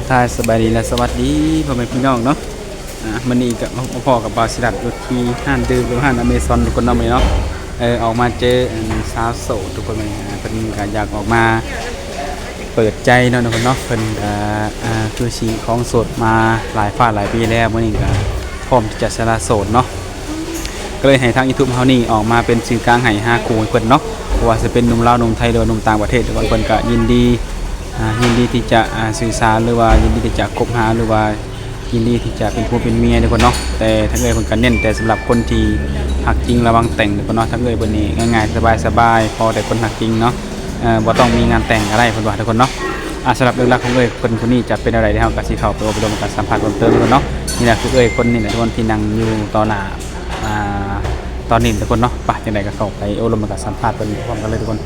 ທັກທາຍສະບາຍດີ ແລະ ສະຫວັດດີພໍ່ແມ່ພີ່ນ້ອງເນາະ. ອາ ມື້ນີ້ກໍມາພໍ້ກັບບ່າວສີລັດຢູ່ທີ່ຮ້ານດື່ມ ຫຼື ຮ້ານອາເມຊອນ ທຸກຄົນເນາະ ມື້ນີ້ເນາະ. ເອີ ອອກມາເຈີ ອັນ ສາວໂສດ ທຸກຄົນ ມື້ນີ້ ອາ ເພິ່ນກໍຢາກອອກມາເປີດໃຈເນາະ ທຸກຄົນເນາະ. ເພິ່ນກໍ ອາ ຄືຊິຄອງໂສດມາຫຼາຍຟ້າຫຼາຍປີແລ້ວ ມື້ນີ້ກໍພ້ອມທີ່ຈະສະຫຼະໂສດເນາະ. ກໍເລີຍໃຫ້ທາງຢູທູບເຮົານີ້ອອກມາເປັນສື່ກາງໃຫ້ຫາຄູ່ໃຫ້ເພິ່ນເນາະ. ບໍ່ວ່າຊິເປັນໜຸ່ມລາວ ໜຸ່ມໄທ ຫຼືວ່າໜຸ່ມຕ່າງປະເທດ ທຸກຄົນ ເພິ່ນກໍຍິນດີ ອາ ຍິນດີທີ່ຈະ ອາ ສື່ສານ ຫຼືວ່າຍິນດີທີ່ຈະຄົບຫາ ຫຼືວ່າຍິນດີທີ່ຈະເປັນຜົວເປັນເມຍ ທຸກຄົນເນາະ. ແຕ່ທາງເອື້ອຍເພິ່ນກໍເນັ້ນແຕ່ສຳລັບຄົນທີ່ຮັກຈິງລະຫວ່າງແຕ່ງ ທຸກຄົນເນາະ. ທາງເອື້ອຍເພິ່ນນີ້ງ່າຍໆ ສະບາຍໆ ພໍແຕ່ຄົນຮັກຈິງເນາະ. ເອີ ບໍ່ຕ້ອງມີງານແຕ່ງກໍໄດ້ ເພິ່ນວ່າ ທຸກຄົນເນາະ. ອາ ສຳລັບເລື່ອງລາວຂອງເອື້ອຍເພິ່ນຜູ້ນີ້ຈະເປັນແນວໃດ ດຽວເຮົາກໍຊິເຂົ້າໄປໂອ້ໄປລົມກັນສຳພາດເພີ່ມເຕີມ ທຸກຄົນເນາະ. ນີ້ລະຄືເອື້ອຍຄົນນີ້ແຫຼະ ທຸກຄົນ ທີ່ນັ່ງຢູ່ຕໍ່ໜ້າ ອາ ຕອນນີ້ ທຸກຄົນເນາະ. ໄປ ຈັ່ງໃດກໍເຂົ້າໄປໂອ້ລົມ ແລ້ວກໍສຳພາດເພິ່ນພ້ອມກັນເລີຍ ທຸກຄົນ.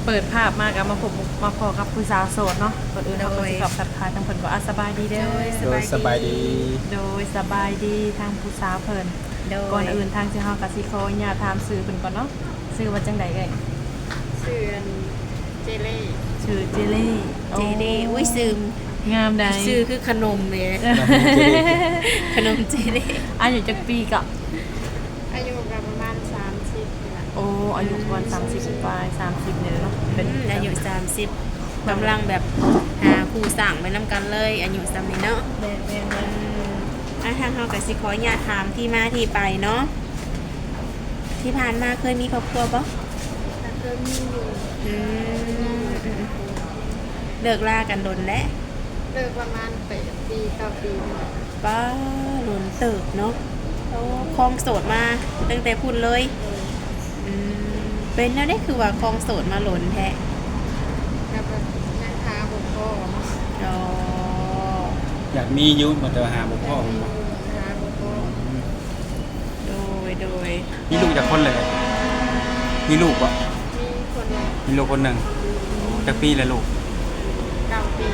ເປີດພາບມາກໍມາພົບ ມາພໍ້ກັບຜູ້ສາວໂສດເນາະ. ກ່ອນອື່ນເຮົາກໍຊິເຂົ້າໄປທັກທາຍທາງເພິ່ນກ່ອນ. ອາ ສະບາຍດີເດີ. ໂດຍ ສະບາຍດີ ໂດຍ ສະບາຍດີ ໂດຍ ສະບາຍດີທາງຜູ້ສາວເພິ່ນ. ໂດຍ ກ່ອນອື່ນທາງທີ່ເຮົາກໍຊິຂໍອະນຸຍາດຖາມຊື່ເພິ່ນກ່ອນເນາະ. ຊື່ວ່າຈັ່ງໃດເອີຍ? ຊື່ ອັນ ເຈເລ. ຊື່ເຈເລ. ເຈເລ. ໂອ້ ອຸ້ຍ ຊື່ງາມໃດ໋. ຊື່ຄືຂະໜົມເດ. ຂະໜົມເຈເລ. ອາຍຸຈັກປີເກາະ? ອາຍຸກໍປະມານສາມສິບນີ້ລະ. ໂອ້ ອາຍຸປະມານສາມສິບປາຍ ສາມສິບນີ້ເນາະ. ອືມ ເປັນອາຍຸສາມສິບ ກຳລັງແບບຫາຄູ່ສ້າງໄປນຳກັນເລີຍ ອາຍຸສ່ຳນີ້ເນາະ. ແມ່ນໆໆ. ອືມ ອາ ທາງເຮົາກໍຊິຂໍອະນຸຍາດຖາມທີ່ມາທີ່ໄປເນາະ. ທີ່ຜ່ານມາເຄີຍມີຄອບຄົວບໍ່? ກໍເຄີຍມີຢູ່. ອືມ ອືມໆ. ເລີກລາກັນດົນແລ້ວ? ເລີກປະມານແປດປີ ເກົ້າປີນີ້ແຫຼະ. ປ້າ ດົນເຕີບເນາະ. ໂອ້ ຄອງໂສດມາຕັ້ງແຕ່ພຸ້ນເລີຍ. ໂດຍ. ອືມ ເປັນແນວໃດຄືວ່າຄອງໂສດມາດົນແທ້? ກໍແບບຍັງຫາບໍ່ພໍ້ເນາະ. ອໍ ຢາກມີຢູ່ ແຕ່ວ່າຫາບໍ່ພໍ້. ຢາກມີຢູ່ ຫາບໍ່ພໍ້. ອືມ ໂດຍ ໂດຍ. ມີລູກຈັກຄົນແລ້ວ? ມີລູກບໍ່? ມີຄົນໜຶ່ງ. ມີລູກຄົນໜຶ່ງ. ໂອ້ ຈັກປີແລ້ວລູກ? ເກົ້າປີ.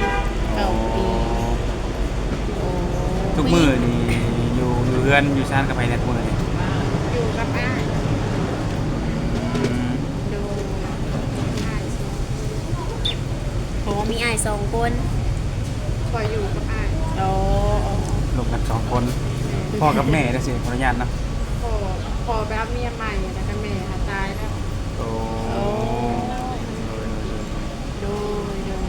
ເກົ້າປີ. ອໍ ໂອ້ ທຸກມື້ນີ້ຢູ່ ຢູ່ເຮືອນຢູ່ຊານກັບໃຜແດ່ທຸກມື້ນີ້? ຢູ່ກັບອ້າຍ. ອືມ ໂດຍ. ອ້າຍສອງຄົນ. ອໍ ມີອ້າຍສອງຄົນ. ຂ້ອຍຢູ່ກັບອ້າຍ. ອໍ ລູກກັນສອງຄົນ. ແມ່ນ. ພໍ່ກັບແມ່ເດ້ ຊິຂໍອະນຸຍາດນະ. ພໍ່ ພໍ່ໄປເອົາເມຍໃໝ່ ແລ້ວກໍແມ່ຫາຕາຍແລ້ວ. ໂອ້ ໂອ້ ໂດຍ ໂດຍ ໂດຍ.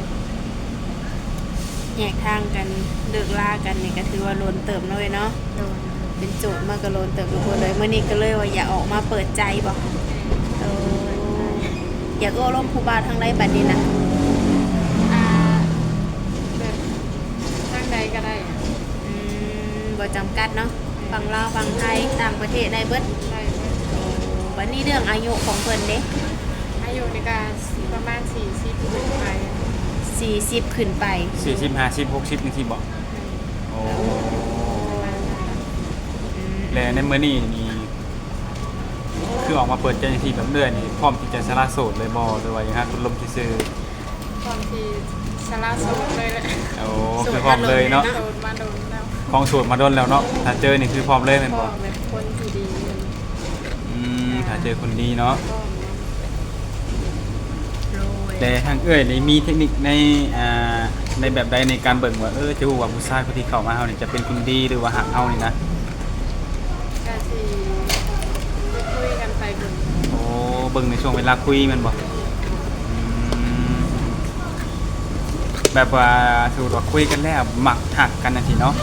ແຍກທາງກັນ ເລີກລາກັນນີ້ກໍຖືວ່າດົນເຕີບເນາະເອີຍເນາະ. ໂດຍ. ເປັນໂສດມາກໍດົນເຕີບທຸກຄົນເລີຍ. ມື້ນີ້ກໍເລີຍວ່າຢາກອອກມາເປີດໃຈບໍ່? ແມ່ນ. ໂອ້ ຢາກໂອ້ລົມຜູ້ບ່າວທາງໃດບັດນີ້ນະ? ອ່າ ແບບທາງໃດກໍໄດ້. ອືມ ບໍ່ຈຳກັດເນາະ. ແມ່ນ. ຝັ່ງລາວ ຝັ່ງໄທ ຕ່າງປະເທດໄດ້ເບິດ. ໄດ້ເບິດ. ໂອ້ ບັດນີ້ເລື່ອງອາຍຸຂອງເພິ່ນເດ? ອາຍຸນີ້ກໍປະມານສີ່ສິບຂຶ້ນໄປ. ສີ່ສິບຂຶ້ນໄປ. ສີ່ສິບ ຫ້າສິບ ຫົກສິບ ຈັ່ງຊີ້ບໍ່? ແມ່ນ. ໂອ້ ປະມານນັ້ນ. ອືມ ແລະໃນມື້ນີ້ນີ້ ຄືອອກມາເປີດໃຈຈັ່ງຊີ້ແບບເອື້ອຍນີ້ ພ້ອມທີ່ຈະສະຫຼະໂສດເລີຍບໍ່ ຫຼືວ່າຍັງຮັກຄົນລົມຊື່ໆ? ພ້ອມທີ່ສະຫຼະໂສດເລີຍແຫຼະ. ໂອ້ ຄືພ້ອມເລີຍເນາະ. ໂສດມາດົນແລ້ວ. ຄອງໂສດມາດົນແລ້ວເນາະ. ຖ້າເຈີນີ້ຄືພ້ອມເລີຍແມ່ນບໍ່? ພ້ອມແບບຄົນທີ່ດີ. ອືມ ຖ້າເຈີຄົນດີເນາະ. ພ້ອມ. ໂດຍ. ແຕ່ທາງເອື້ອຍນີ້ມີເທັກນິກໃນ ອ່າ ໃນແບບໃດໃນການເບິ່ງວ່າ ເອີ ຈະຮູ້ວ່າຜູ້ຊາຍຜູ້ທີ່ເຂົ້າມາເຮົານີ້ຈະເປັນຄົນດີ ຫຼືວ່າຮັກເຮົານີ້ນະ? ກະຊິໄດ້ຄຸຍກັນໄປເບິ່ງ. ໂອ້ ເບິ່ງໃນຊ່ວງເວລາຄຸຍແມ່ນບໍ່? ອືມ ແບບວ່າສົມມຸດວ່າຄຸຍກັນແລ້ວມັກຮັກກັນຈັ່ງຊີ້ເນາະ,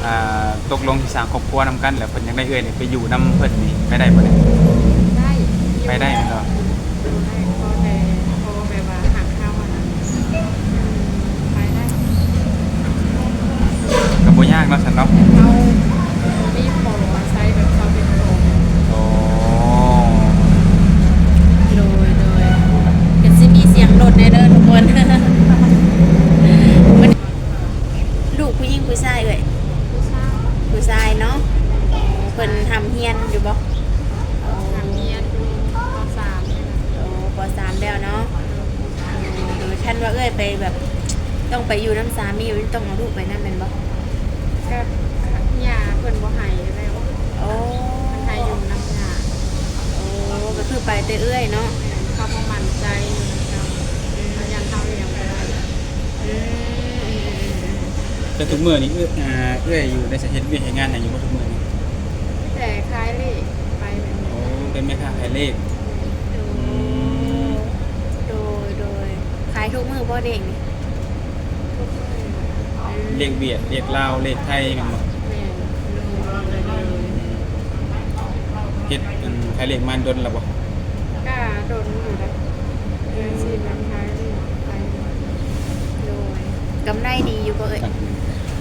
ອ່າ ຕົກລົງຊິສ້າງຄອບຄົວນຳກັນ ແລ້ວເພິ່ນຢາກໄດ້ເອື້ອຍນີ້ໄປຢູ່ນຳເພິ່ນນີ້ ໄປໄດ້ບໍ່ນີ້? ໄດ້. ໄປໄດ້ແມ່ນບໍ່? ຢູ່ໄດ້ ຂໍແຕ່ ຂໍແບບວ່າຮັກເຮົາຫັ້ນນະ ໄປໄດ້. ກໍບໍ່ຍາກເນາະ ຊັ້ນເນາະ. ເຮົາມີພໍ່ອາໄສແບບເຮົາເປັນພໍ່. ໂອ້ ໂດຍ ໂດຍ. ກໍຊິມີສຽງລົດແດ່ເດີທຸກຄົນ. ມັນ ລູກຜູ້ຍິງຜູ້ຊາຍເອີຍ? ຜູ້ຊາຍ. ຜູ້ຊາຍເນາະ. ເພິ່ນຮ່ຳຮຽນຢູ່ບໍ່? ໂອ້ ຮ່ຳຮຽນຢູ່ ປໍສາມນີ້ແຫຼະ. ໂອ້ ປໍສາມແລ້ວເນາະ. ໂດຍ. ຄັນວ່າເອື້ອຍໄປແບບ ຕ້ອງໄປຢູ່ນຳສາມີ ຕ້ອງເອົາລູກໄປນຳແມ່ນບໍ່? ກໍຍ່າເພິ່ນບໍ່ໃຫ້ແລ້ວ. ໂອ້ ເພິ່ນໃຫ້ຢູ່ນຳຍ່າ. ໂອ້ ກໍຄືໄປແຕ່ເອື້ອຍເນາະ. ແມ່ນ. ເຂົາບໍ່ໝັ້ນໃຈຢູ່ນຳເຈົ້າ. ອືມ. ເຂົາຢ້ານເຮົາລ້ຽງບໍ່ໄດ້. ອືມ. ທຸກມື້ນີ້ ເອື້ອຍ ອ່າ ເອື້ອຍຢູ່ໃນ ເຮັດວຽກເຮັດງານຫຍັງຢູ່ບໍ່ທຸກມື້ນີ້? ແຕ່ຂາຍເລກໄປແບບນີ້. ໂອ້ ເປັນແມ່ຄ້າຂາຍເລກ. ໂດຍ ອືມ ໂດຍ ໂດຍ. ຂາຍທຸກມື້ບໍ່ເລກນີ້? ທຸກມື້. ເລກຫວຽດ ເລກລາວ ເລກໄທແມ່ນບໍ່? ແມ່ນ. ໂດຍ ໂດຍ ໂດຍ. ເຮັດ ອັນ ຂາຍເລກມາດົນແລ້ວບໍ່? ກະດົນຢູ່ນະ ເດືອນສີ່ ມັນຂາຍເລກໄປ. ໂດຍ. ກຳໄລດີຢູ່ບໍ່ເອີຍ?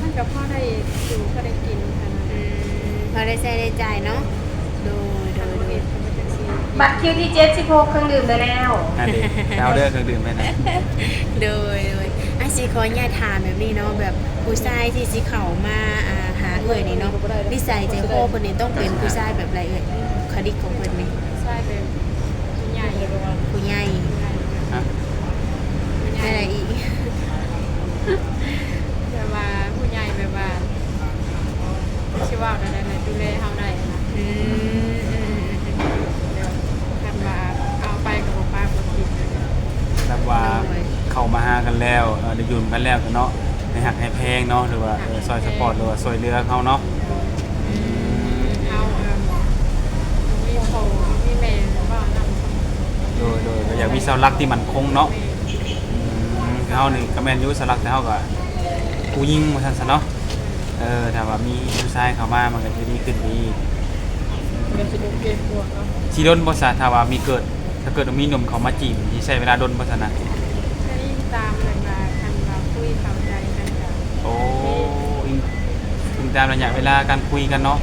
ມັນກະພໍໄດ້ຢູ່ ພໍໄດ້ກິນຫັ້ນນະ. ອືມ ພໍໄດ້ໃຊ້ໄດ້ຈ່າຍເນາະ. ໂດຍ ໂດຍ ໂດຍ. ບັດຄິວທີເຈັດສິບຫົກ ເຄື່ອງດື່ມໄດ້ແລ້ວ. ອັນນີ້ ເອົາເດີ ເຄື່ອງດື່ມໄປນະ. ໂດຍ ໂດຍ. ອາ ຊິຂໍອະນຸຍາດຖາມແບບນີ້ເນາະ ແບບຜູ້ຊາຍທີ່ຊິເຂົ້າມາ ອ່າ ຫາເອື້ອຍນີ້ເນາະ ນິໄສໃຈຄໍເພິ່ນນີ້ຕ້ອງເປັນຜູ້ຊາຍແບບໃດເອື້ອຍ? ບຸກຄະລິກຂອງເພິ່ນນີ້ ຜູ້ຊາຍແບບຜູ້ໃຫຍ່ ຜູ້ໃຫຍ່. ຮະ? ຜູ້ໃຫຍ່. ແນວໃດອີກ? ແບບວ່າຜູ້ໃຫຍ່ ແບບວ່າ ຊິເວົ້າແນວໃດ ແບບດູແລເຮົາໄດ້ນະ. ອືມ ອືມ ອືມ ອືມ. ແບບຄັນວ່າເອົາໄປກໍບໍ່ປາກບໍ່ຖິ້ມ. ແບບວ່າ ໂດຍ ເຂົ້າມາຫາກັນແລ້ວ ເອີ ໄດ້ຢູ່ນຳກັນແລ້ວກໍເນາະ ໃຫ້ຮັກໃຫ້ແພງເນາະ ຫຼືວ່າ ເອີ ຊ່ອຍຊັບພອດ ຫຼືວ່າຊ່ວຍເຫຼືອເຮົາເນາະ. ອືມ ເຮົາ ເອີ ມີພໍ່ມີແມ່ເວົ້ານຳ. ໂດຍ ໂດຍ. ກໍຢາກມີເສົາຫຼັກທີ່ໝັ້ນຄົງເນາະ. ແມ່ນ. ອືມ ຄືເຮົານີ້ກໍແມ່ນຢູ່ເສົາຫຼັກ ແຕ່ເຮົາກໍຜູ້ຍິງວ່າຊັ້ນຊະເນາະ. ເອີ ຖ້າວ່າມີຜູ້ຊາຍເຂົ້າມາ ມັນກໍຈະດີຂຶ້ນໄປອີກ. ກໍຊິໂອເຄກວ່າເນາະ. ຊິດົນບໍ່ຊະ ຖ້າວ່າມີເກີດ ຖ້າເກີດວ່າມີໜຸ່ມເຂົ້າມາຈີບ ຊິໃຊ້ເວລາດົນບໍ່ຊະນະ? ກໍອີງຕາມແບບວ່າ ຄັນວ່າຄຸຍເຂົ້າໃຈກັນກໍ ໂອ້ ໂອເຄ. ອີງ ອີງຕາມໄລຍະເວລາການຄຸຍກັນເນາະ.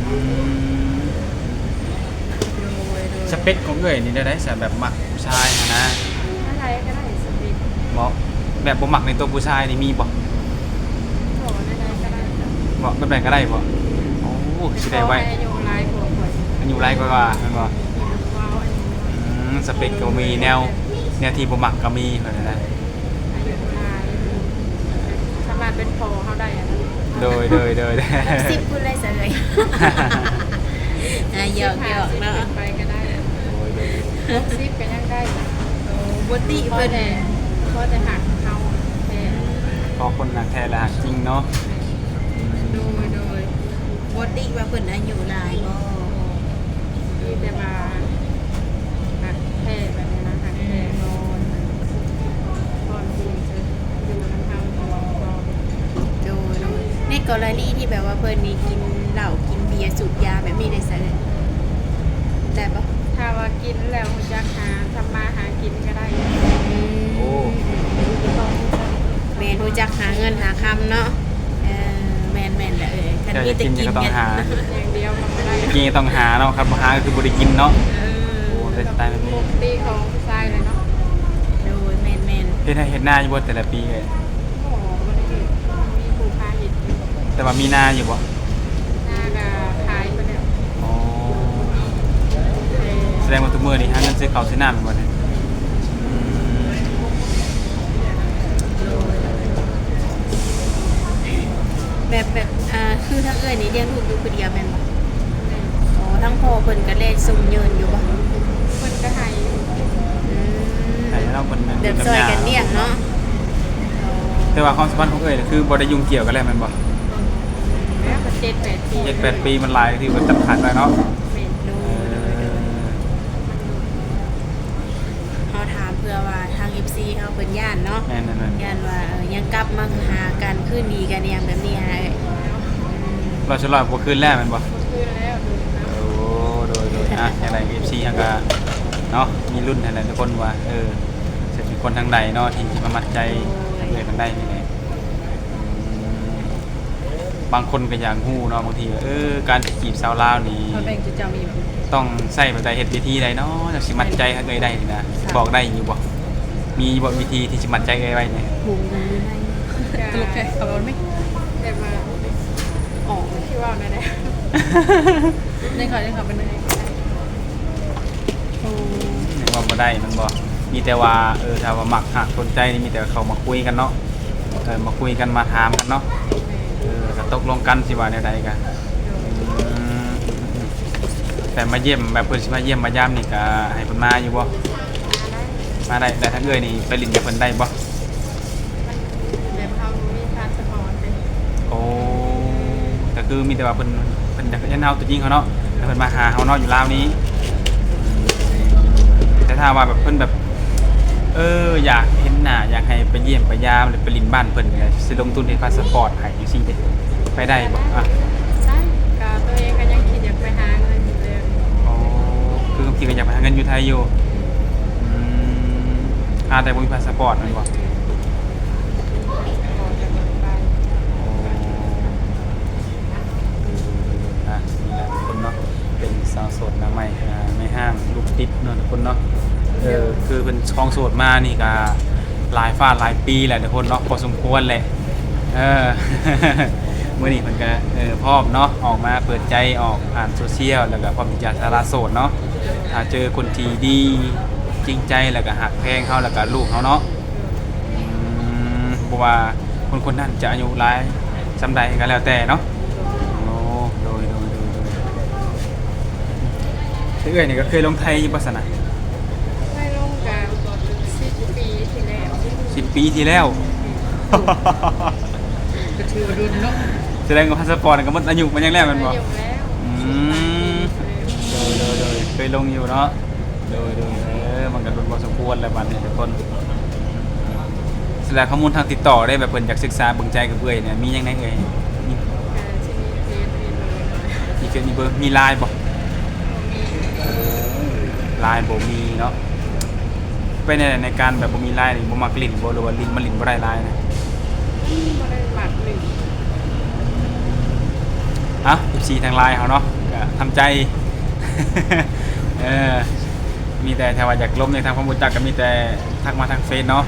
ອືມ ໂດຍ ໂດຍ. ສະເປັກຂອງເອື້ອຍນີ້ແນວໃດຊະ ແບບມັກຜູ້ຊາຍຫັ້ນນະ? ແນວໃດກໍໄດ້ສະເປັກ. ເບາະ ແບບບໍ່ມັກໃນຕົວຜູ້ຊາຍນີ້ມີບໍ່? ບໍ່ ແນວໃດກໍໄດ້. ເບາະ ແບບໃດກໍໄດ້ບໍ່? ໂອ້ ຊິໄດ້ໄວ. ແຕ່ຂໍໃຫ້ອາຍຸຫຼາຍກວ່າຂ້ອຍ. ອາຍຸຫຼາຍກວ່າແມ່ນບໍ່? ອືມ ສະເປັກກໍມີແນວ ແນວທີ່ບໍ່ມັກກໍມີ ເພິ່ນນະ. ອາຍຸຫຼາຍ ສາມາດເປັນພໍ່ເຮົາໄດ້ອະນະ. ໂດຍ ໂດຍ ໂດຍ. ຫົກສິບພຸ້ນເລີຍຊະເອີຍ. ອ່າ ຢອກໆເນາະ. ຫ້າສິບຂຶ້ນໄປກໍໄດ້. ໂດຍ ໂດຍ. ຫົກສິບກໍຍັງໄດ້ນະ. ໂອ້ ບໍ່ຕິເພິ່ນ. ພໍແຕ່ ພໍແຕ່ຮັກເຮົາແທ້. ພໍຄົນຮັກແທ້ແລະຮັກຈິງເນາະ. ໂດຍ ໂດຍ. ບໍ່ຕິວ່າເພິ່ນອາຍຸຫຼາຍບໍ່? ມີແຕ່ວ່າຮັກແທ້ແບບນີ້ນະ ຮັກແທ້ ອືມ ກໍ ກໍທີ່ຈະຢູ່ນຳເຮົາຕະຫຼອດກໍ. ໂດຍ ໂດຍ. ໃນກໍລະນີທີ່ແບບວ່າເພິ່ນນີ້ກິນເຫຼົ້າ ກິນເບຍ ສູບຢາແບບນີ້ໄດ້ຊະ ໄດ້ບໍ່? ຖ້າວ່າກິນແລ້ວຮູ້ຈັກຫາ ທຳມາຫາກິນກໍໄດ້. ອືມ ໂອ້ ແມ່ນ ຮູ້ຈັກຫາເງິນຫາຄຳເນາະ. ເອີ ແມ່ນໆ ລະ ເອີ ຄັນມີແຕ່ກິນກໍຕ້ອງຫາ ຢ່າງດຽວກໍບໍ່ໄດ້ ກິນກໍຕ້ອງຫາເນາະ ຄັນບໍ່ຫາກໍຄືບໍ່ໄດ້ກິນເນາະ. ເອີ ໂອ້ ເປັນສະໄຕແບບນີ້ ປົກກະຕິຂອງຜູ້ຊາຍເລີຍເນາະ. ໂດຍ ແມ່ນໆ. ເຮັດໄຮ່ເຮັດນາຢູ່ບໍ່ແຕ່ລະປີເອີຍ? ບໍ່ ບໍ່ໄດ້ເຮັດ ມີຜູ້ພາເຮັດຢູ່. ແຕ່ວ່າມີນາຢູ່ບໍ່? ນາກໍຂາຍໄປແລ້ວ. ອໍ ເອີ ສະແດງວ່າທຸກມື້ນີ້ຫາເງິນຊື້ເຂົ້າຊື້ນ້ຳແມ່ນບໍ່ນີ້? ແບບ ແບບ ອ່າ ຄືທາງເອື້ອຍນີ້ລ້ຽງລູກຢູ່ຜູ້ດຽວແມ່ນບໍ່? ແມ່ນ. ອໍ ທາງພໍ່ເພິ່ນກໍແລສົ່ງເຍີນຢູ່ບໍ່? ເພິ່ນກໍໃຫ້ຢູ່. ອືມ ໃຫ້ເນາະ ເພິ່ນແບບຊ່ອຍກັນລ້ຽງເນາະ. ແຕ່ວ່າຄວາມສຳພັນຂອງເອື້ອຍນີ້ຄືບໍ່ໄດ້ຫຍຸ້ງກ່ຽວກັນແລ້ວແມ່ນບໍ່? ແລ້ວກໍເຈັດແປດປີ ເຈັດແປດປີ ມັນຫຼາຍທີ່ວ່າຈຳກັດໄວ້ເນາະ. ແມ່ນ. ໂດຍ ເອີ ໂດຍ ໂດຍ. ເຮົາຖາມເພື່ອວ່າທາງເອັຟຊີເຮົາເພິ່ນຢ້ານເນາະ. ແມ່ນໆໆ. ຢ້ານວ່າ ເອີ ຍັງກັບມາຫາກັນຄືນດີກັນອີ່ຫຍັງແບບນີ້ຫັ້ນນະ. ຮ້ອຍສ່ວນຮ້ອຍບໍ່ຄືນແລ້ວແມ່ນບໍ່? ບໍ່ຄືນແລ້ວ. ໂດຍ. ໂອ້ ໂດຍໆ. ອ່ະ ຈັ່ງໃດເອັຟຊີເຮົາກໍເນາະ ມີລຸ້ນຫັ້ນແຫຼະທຸກຄົນວ່າ ເອີ ຊິເປັນຄົນທາງໃດເນາະ ທີ່ຈະມາມັດໃຈ ໂດຍ ທາງເອື້ອຍເພິ່ນໄດ້ນີ້ແຫຼະ. ບາງຄົນກໍຢາກຮູ້ເນາະ ບາງທີວ່າ ເອີ ການຊິຈີບສາວລາວນີ້ ຕ້ອງໃຊ້ແບບໃດ ເຮັດວິທີໃດເນາະ ຈັ່ງຊິມັດໃຈໃຫ້ເອື້ອຍໄດ້ນີ້ນະ ບອກໄດ້ຢູ່ບໍ່? ມີບໍ່ວິທີທີ່ຊິມັດໃຈເອື້ອຍໄວ້ນີ້? ຕະຫຼົກແທ້ ເຂົາເວົ້າໄດ້ ແບບວ່າ ອໍ ຊິເວົ້າແນວໃດ? ເດ້ ເຂົາ ເດ້ ເຂົາເປັນ ໂອ້ ຍັງເວົ້າບໍ່ໄດ້ແມ່ນບໍ່? ມີແຕ່ວ່າ ເອີ ຖ້າວ່າມັກຫາກສົນໃຈນີ້ ມີແຕ່ເຂົ້າມາຄຸຍກັນເນາະ ເອີ ມາຄຸຍກັນ ມາຖາມກັນເນາະ ເອີ ກໍຕົກລົງກັນ ຊິວ່າແນວໃດກໍ ອືມ ແຕ່ມາຢ້ຽມ ແບບເພິ່ນຊິມາຢ້ຽມມາຢາມນີ້ ກໍໃຫ້ເພິ່ນມາຢູ່ບໍ່? ມາໄດ້. ແລ້ວທາງເອື້ອຍນີ້ໄປຫຼິ້ນກັບເພິ່ນໄດ້ບໍ່? ແບບເຮົາບໍ່ມີພາສະປອດເດ. ຄືມີແຕ່ວ່າເພິ່ນ ເພິ່ນຢາກເຫັນເຮົາຕົວຈິງເຮົາເນາະ ແລ້ວເພິ່ນມາຫາເຮົາເນາະຢູ່ລາວນີ້. ແຕ່ຖ້າວ່າແບບເພິ່ນແບບ ເອີ ຢາກເຫັນໜ້າ ຢາກໃຫ້ໄປຢ້ຽມໄປຢາມ ຫຼືໄປຫຼິ້ນບ້ານເພິ່ນ ກໍຊິລົງທຶນເຮັດພາສະປອດໃຫ້ຈັ່ງຊີ້ເດ້ ໄປໄດ້ບໍ່? ອະ ໄດ້ ກໍຕົວເອງກໍຍັງຄິດຢາກໄປຫາເງິນຢູ່ເລີຍ. ອໍ ຄືຄວາມຄິດກໍຢາກໄປຫາເງິນຢູ່ໄທຢູ່. ອືມ ຫາແຕ່ບໍ່ມີພາສະປອດແມ່ນບໍ່? ອໍ ອ່ະ ນີ້ແຫຼະທຸກຄົນເນາະ ເປັນສາວໂສດໜ້າໃໝ່ ອ່າ ແມ່ຮ້າງລູກຕິດເນາະທຸກຄົນເນາະ. ເອີ ຄືເພິ່ນຄອງໂສດມານີ້ກະຫຼາຍຟ້າຫຼາຍປີແຫຼະທຸກຄົນເນາະ ພໍສົມຄວນແຫຼະ. ເອີ ມື້ນີ້ເພິ່ນກະ ເອີ ພ້ອມເນາະ ອອກມາເປີດໃຈ ອອກຜ່ານໂຊຊຽວ ແລ້ວກະພ້ອມທີ່ຈະສະຫຼະໂສດເນາະ. ຖ້າເຈີຄົນທີ່ດີ ຈິງໃຈ ແລ້ວກະຮັກແພງເຮົາ ແລ້ວກະລູກເຮົາເນາະ. ອືມ ບໍ່ວ່າຄົນຄົນນັ້ນຈະອາຍຸຫຼາຍສ່ຳໃດກໍແລ້ວແຕ່ເນາະ. ໂອ້ ໂດຍ ໂດຍ ໂດຍ ໂດຍ. ແຕ່ເອື້ອຍນີ້ກໍເຄີຍລົງໄທຢູ່ບໍ່ຊັ້ນນະ? ເຄີຍລົງກະສິບປີທີ່ແລ້ວ. ສິບປີທີ່ແລ້ວ? ກໍຖືວ່າດົນເນາະ. ສະແດງວ່າພາສະປອດກໍໝົດອາຍຸມັນຍັງແລ້ວແມ່ນບໍ່? ອາຍຸແລ້ວ. ອືມ ໂດຍ ໂດຍ ໂດຍ ເຄີຍລົງຢູ່ເນາະ. ໂດຍ ໂດຍ ເອີ ມັນກໍດົນພໍສົມຄວນແລ້ວບັດນີ້ທຸກຄົນ. ສະແດງຂໍ້ມູນທາງຕິດຕໍ່ໄດ້ ແບບເພິ່ນຢາກສຶກສາເບິ່ງໃຈກັບເອື້ອຍນີ້ ມີຫຍັງແດ່ເອື້ອຍ? ມີ ມີເຟສ ມີເບີ ມີລາຍບໍ່? ບໍ່ມີ ໂອ້ ລາຍບໍ່ມີເນາະ. ເປັນແນວໃດໃນການແບບບໍ່ມີລາຍນີ້ ບໍ່ມັກຫຼິ້ນບໍ່ ຫຼືວ່າຫຼິ້ນ ມັນຫຼິ້ນບໍ່ໄດ້ລາຍນະ? ບໍ່ໄດ້ມັກຫຼິ້ນ. ເອົ້າ ເອັຟຊີທາງລາຍເຮົາເນາະ ກໍທຳໃຈ ເອີ ມີແຕ່ຖ້າວ່າຢາກລົມໃນທາງຄວາມຮູ້ຈັກ ກໍມີແຕ່ທັກມາທາງເຟສເນາະ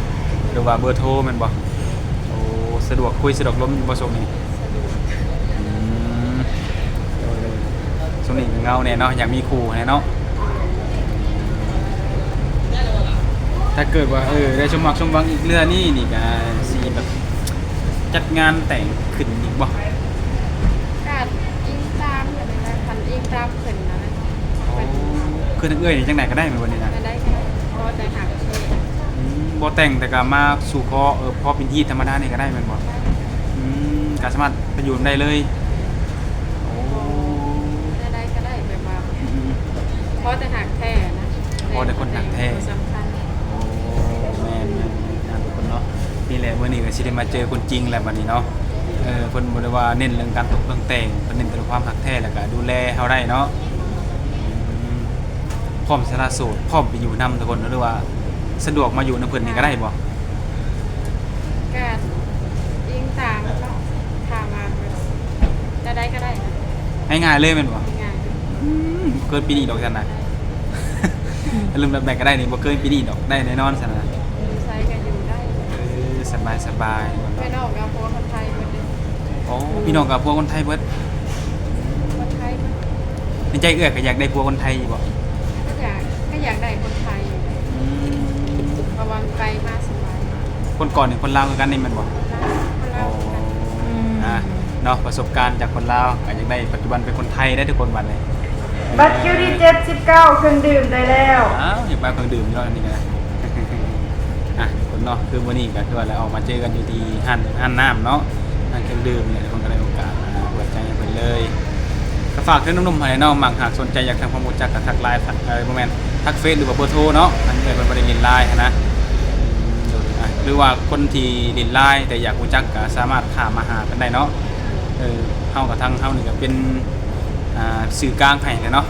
ຫຼືວ່າເບີໂທແມ່ນບໍ່? ໂອ້ ສະດວກຄຸຍສະດວກລົມຢູ່ບໍ່ຊ່ວງນີ້? ສະດວກ. ອືມ ໂດຍ ໂດຍ ຊ່ວງນີ້ກໍເຫງົາແດ່ເນາະ ຢາກມີຄູ່ແດ່ເນາະ. ຖ້າເກີດວ່າ ເອີ ໄດ້ສົມຫວັງສົມຫວັງອີກເທື່ອນີ້ ນີ້ກໍຊິແບບຈັດງານແຕ່ງຂຶ້ນອີກບໍ່? ກໍອີງຕາມກັນນີ້ແຫຼະ ຄັນອີງຕາມເພິ່ນນັ້ນແຫຼະ. ໂອ້ ຄືທາງເອື້ອຍນີ້ຈັ່ງໃດກໍໄດ້ແມ່ນບໍ່ນີ້ນະ? ກໍໄດ້ ກໍໄດ້ ຂໍແຕ່ຮັກແທ້. ອືມ ບໍ່ແຕ່ງແຕ່ກໍມາສູ່ຂໍ ເອີ ພໍເປັນຮີດທຳມະດານີ້ກໍໄດ້ແມ່ນບໍ່? ໄດ້. ອືມ ກໍສາມາດໄປຢູ່ນຳໄດ້ເລີຍ. ໂອ້ ແນວໃດກໍໄດ້ ແບບວ່າ ອືມ ຂໍແຕ່ຮັກແທ້ນະ ຂໍແຕ່ຄົນຮັກແທ້ ສຳຄັນ. ໂອ້ ແມ່ນໆໆ ທຸກຄົນເນາະ. ນີ້ແຫຼະ ມື້ນີ້ກໍຊິໄດ້ມາເຈີຄົນຈິງແລ້ວບັດນີ້ເນາະ. ເອີ ເພິ່ນບໍ່ໄດ້ວ່າເນັ້ນເລື່ອງການຕົກເລື່ອງແຕ່ງ ເພິ່ນເນັ້ນແຕ່ຄວາມຮັກແທ້ ແລ້ວກໍດູແລເຮົາໄດ້ເນາະ. ອືມ ພ້ອມສະຫຼະໂສດ ພ້ອມໄປຢູ່ນຳທຸກຄົນ ຫຼືວ່າສະດວກມາຢູ່ນຳເພິ່ນນີ້ກໍໄດ້ບໍ່? ກໍອີງຕາມເນາະ ຖ້າວ່າແນວໃດກໍໄດ້ນະ. ງ່າຍໆເລີຍແມ່ນບໍ່? ງ່າຍ. ອືມ ບໍ່ເກີນປີນີ້ດອກຊັ້ນນະ. ເລີ່ມແບບໃດກໍໄດ້ນີ້ ບໍ່ເກີນປີນີ້ດອກ ໄດ້ແນ່ນອນຊັ້ນນະ. ຢູ່ໃສກໍຢູ່ໄດ້. ເອີ ສະບາຍໆ. ພີ່ນ້ອງກໍຜົວຄົນໄທເບິດເດ້. ໂອ້ ພີ່ນ້ອງກໍຜົວຄົນໄທເບິດ. ຄົນໄທເບິດ. ໃນໃຈເອື້ອຍກໍຢາກໄດ້ຜົວຄົນໄທຢູ່ບໍ່? ກໍຢາກ ກໍຢາກໄດ້ຄົນໄທຢູ່. ອືມ ເພາະວ່າໄປມາສະບາຍ. ຄົນກ່ອນນີ້ຄົນລາວຄືກັນນີ້ແມ່ນບໍ່? ຄົນລາວ ຄົນລາວຄືກັນ. ອໍ ອືມ ອ່າ ເນາະ ປະສົບການຈາກຄົນລາວ ກໍຢາກໄດ້ປັດຈຸບັນເປັນຄົນໄທໄດ້ທຸກຄົນບັດນີ້. ບັດຄິວທີເຈັດສິບເກົ້າ ເຄື່ອງດື່ມໄດ້ແລ້ວ. ອ້າວ ຢາກໄປເຄື່ອງດື່ມຢູ່ເນາະ ອັນນີ້ກໍໄດ້. ອ່ະ ທຸກຄົນເນາະ ຄືມື້ນີ້ກໍຄືວ່າໄດ້ອອກມາເຈີກັນຢູ່ທີ່ຮ້ານ ຮ້ານນ້ຳເນາະ ຮ້ານເຄື່ອງດື່ມນີ້ ທຸກຄົນກໍໄດ້ໂອກາດ ອ່າ ເປີດໃຈໃຫ້ເພິ່ນເລີຍ. ກໍຝາກເຖິງໜຸ່ມໆ ໃຫ້ເນາະ ມັກຫາກສົນໃຈຢາກທຳຄວາມຮູ້ຈັກກໍທັກໄລນ໌ ເອີ ບໍ່ແມ່ນ ທັກເຟສ ຫຼືວ່າເບີໂທເນາະ ທາງເອື້ອຍເພິ່ນບໍ່ໄດ້ຫຼິ້ນລາຍຫັ້ນນະ. ອືມ ໂດຍ ອ່ະ ຫຼືວ່າຄົນທີ່ຫຼິ້ນລາຍແຕ່ຢາກຮູ້ຈັກກໍສາມາດຂ້າມມາຫາເພິ່ນໄດ້ເນາະ. ເອີ ເຮົາກັບທາງເຮົານີ້ກໍເປັນ ອ່າ ສື່ກາງໃຫ້ແຫຼະເນາະ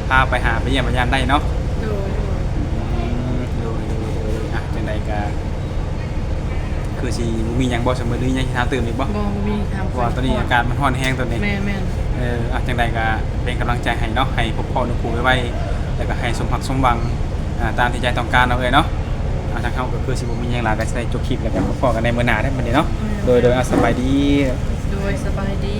ພາໄປຫາໄປຢ້ຽມໄປຢາມໄດ້ເນາະ. ໂດຍ ໂດຍ ອືມ ໂດຍ ໂດຍ ໂດຍ ອ່ະ ຈັ່ງໃດກໍຄືຊິບໍ່ມີຫຍັງບໍ່ ສະເໝີ ຫຼືຍັງຊິຖາມຕື່ມອີກບໍ່? ບໍ່ ບໍ່ມີ ຖາມ. ເພາະວ່າຕອນນີ້ອາກາດມັນຮ້ອນແຮງຕອນນີ້. ແມ່ນໆ. ເອີ ອ່ະ ຈັ່ງໃດກໍເປັນກຳລັງໃຈໃຫ້ເນາະ ໃຫ້ພົບພໍ້ໜູຄູໄວໆ ແລ້ວກໍໃຫ້ສົມຫວັງສົມຫວັງ ອ່າ ຕາມທີ່ໃຈຕ້ອງການເນາະເອື້ອຍເນາະ. ອ່າ ທາງເຮົາກໍຄືຊິບໍ່ມີຫຍັງຫຼາຍ ກໍຊິໄດ້ຈົບຄລິບ ແລ້ວກໍພົບພໍ້ກັນໃນມື້ໜ້າເດີບັດນີ້ເນາະ. ໂດຍ ໂດຍ ອ່າ ສະບາຍດີ. ໂດຍ ສະບາຍດີ.